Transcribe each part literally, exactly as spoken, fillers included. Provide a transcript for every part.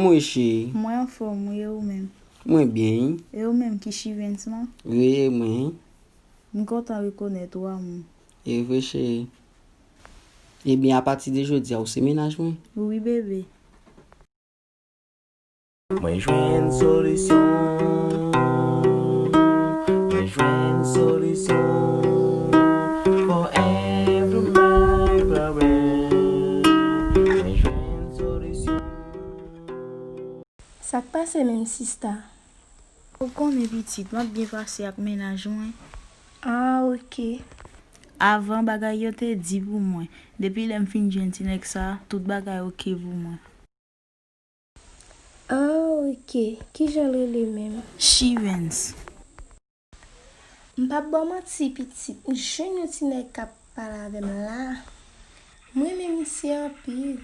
Mwen cheri. Mwen anfòm, wi, e ou menm? Mwen byen, wi. E ou menm ki Chivens lan? Wi, e mwen, wi. M kontan rekonèt ou, amou. E vre, cheri. Ebyen, apati de jodi a, ou se mennaj mwen? Wi, bebe. Mwen jwenn solisyon. Mwen jwenn solisyon. For every my problem. Mwen jwenn solisyon. Sa k pase menm, sista? Ou konnen, pitit, m ap byen pase ak mennaj mwen. Ah, oke. Avan, bagay yo te di pou mwen. Depi lè m fin jwenn ti nèg sa, tout bagay oke pou mwen. Ah, oke. Kijan l rele menm? Chivens. M p ap ba w manti, pitit. M jwenn yon ti nèg k ap pale avè m la. M renmen misye anpil.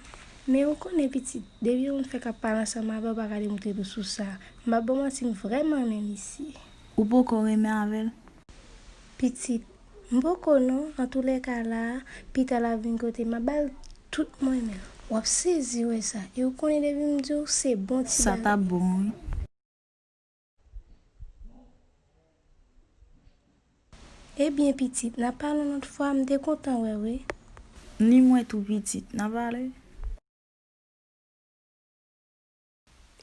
Men ou konnen, pitit, depi yon moun fèk ap pale ansanm avè w, ou pa ka demontre tou sou sa. M p ap ba w manti, m vrèman renmen misye. Ou poko renmen avè l? Pitit, m poko non. Antoulèka la, pita l ap vin kote m, m ap ba l tout mwen menm. W ap sezi wè sa. E ou konnen depi m di w, se bon ti bagay. Sa t ap bon, wi. Ebyen, pitit, n a pale yon lòt fwa, m te kontan wè w, wi. Ni mwen tou, pitit, n a pale.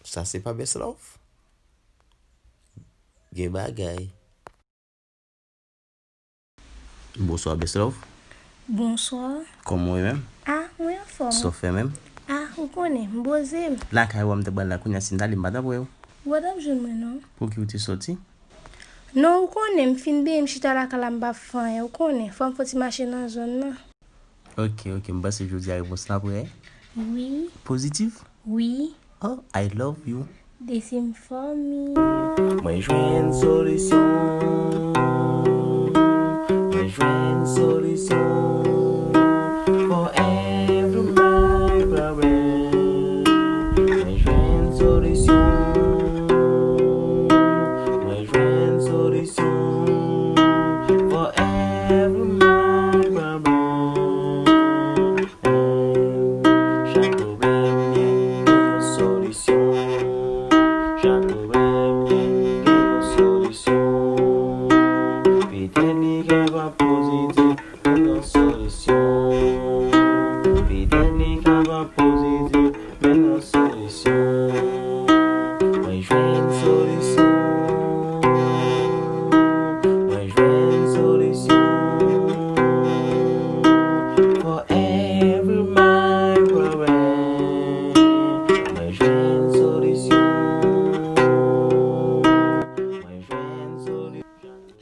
Sa se pa best love? Gen bagay. Bonswa, best love. Bonswa. Kòman w ye menm? Ah, mwen anfòm. Sa w fè menm? Ah, ou konnen, m poze m. Lakay ou a m te pral la kounye a, si m t ale m pa t ap wè w. Ou pa t ap jwenn mwen non. Pou ki ou te sòti? Non, ou konnen, m fin benyen, m chita lakay la, m p ap fè anyen, ou konnen, fò m fè yon ti mache nan zòn nan. Ok, ok, m panse jodi a repons la prè. Wi. Pozitif? Wi. Oh, I love you. The same for me. Mwen jwenn solisyon. Mwen jwenn solisyon. For every my problem. Mwen jwenn solisyon. Mwen jwenn solisyon. For every my problem. Chak pwoblèm gen yon solisyon. Chak pwoblèm gen yon solisyon. Petèt li ka pa pozitif, men yon solisyon. Petèt li ka pa pozitif, men yon solisyon. Mwen jwenn solisyon. Mwen jwenn solisyon. For every my problem. Mwen jwenn solisyon. Mwen jwenn solisyon.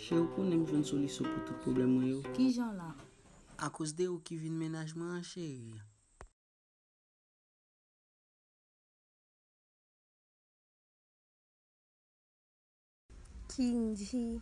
Cheri, ou konnen m jwenn solisyon pou tout pwoblèm mwen yo. Kijan la? Akoz de ou ki vin mennaj mwen an, cheri. Kinji.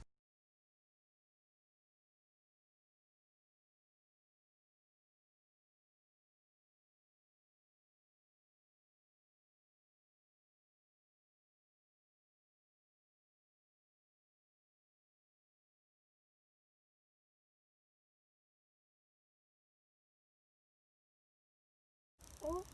Oh.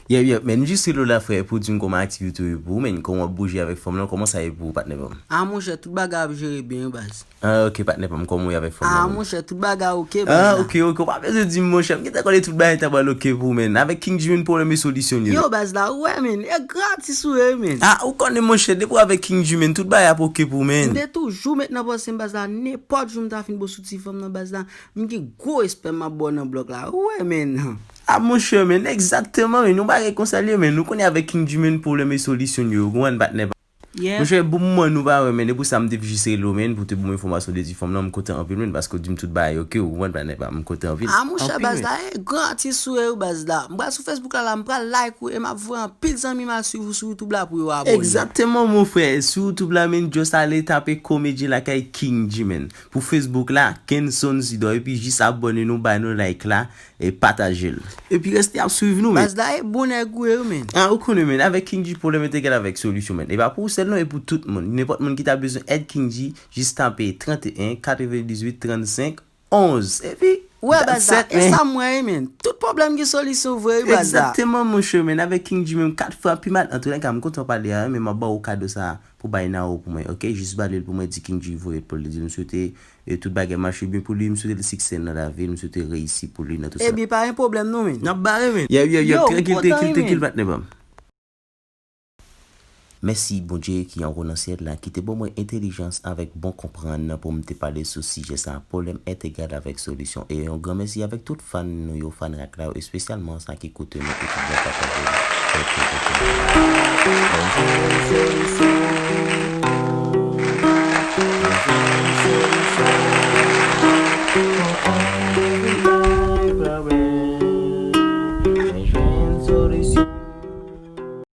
Yep, yep, men jis rele w la, frè, pou di m kòman aktivite yo ye pou ou, men kòman w ap bouje avèk fanm lan, kòman sa ye pou ou, patnè pa m? Ah, monchè, tout bagay ap jere byen, baz. Ah, ok, patnè pa m, kòman w ye avèk fanm lan menm? Ah, monchè, tout bagay ok, baz la. Ah, ok, ok, ou pa bezwen di m, monchè, m gentan konnen tout bagay ta pral ok pou ou, men. Avèk King G, men, pwoblèm e solisyon yo. Yo, baz la, ou wè, men, e gratis ou ye, men. Ah, ou konnen, monchè, depi w avèk King G, men, tout bagay ap ok pou ou, men. M te toujou met nan panse m, baz la, nenpòt jou m ta fin bo sou ti fanm nan, baz la, m gen gwo respè m ap ba w nan blòk la, ou wè, men. Ah, monchè, men, egzakteman, men, yon bagay konsa l ye, men, ou konnen avèk King G, men, pwoblèm e solisyon yo, ou konprann, patnè pa m? Yeah. Monchè, bon moman nou pa wè, men, e pou sa m te jis rele w, men, pou te ban m enfòmasyon de ti fanm lan, m kontan anpil, men, paske w di m tout bagay ok, ou konprann, patnè pa m, m kontan anpil. Ah, monchè, anpil, baz la, e gran atis ou ye, wi, baz la. M pral sou Facebook la, la, m pral like ou, e m ap voye anpil zanmi m al swiv ou sou YouTube la pou yo abòne. Egzakteman, mon frè, sou YouTube la, men, just ale tape Komedyen Lakay King G, men. Pou Facebook la, Kenson Sidor, epi jis abòne nou, bay nou like la, e pataje l. Epi reste ap swiv nou, men. Baz la, e bon nèg ou ye, wi, men. Ah, ou konnen, men, avèk King G, pwoblèm entegrèl avèk solisyon, men. E pa pou ou sèl, non, e pou tout moun. Nenpòt moun ki ta bezwen èd King G, jis tape trannteyen katrevendizuit trannsenk onz. Epi, Wè, baz la, That's it, e man. Sa m wè, men. Tout pwoblèm gen solisyon vre, wi, baz la. Egzakteman, monchè, men avèk King G menm kat fwa pi mal. Antouka, m kontan pale a, men m ap ba w kado sa pou bay Nao pou mwen, ok? Jis ba li l pou mwen, di King G voye l pou li, di m swete e tout bagay mache byen pou li, m swete l sikse nan lavi, m swete reyisi pou li nan tout sa. Ebyen, pa gen pwoblèm non, men. N ap bare, men. Yeah, yeah, yeah, Yo, trankil, kontan, trankil, wi, trankil, men. Patnè pa m. Mèsi Bondye ki anwo nan syèl la, ki te ban mwen entèlijans avèk bon konprann pou m te pale sou sijè sa, pwoblèm èt egal avèk solisyon. E yon gran mèsi avèk tout fan nou yo, fan rak la yo, espesyalman sa ki koute nou e ki byen pataje nou.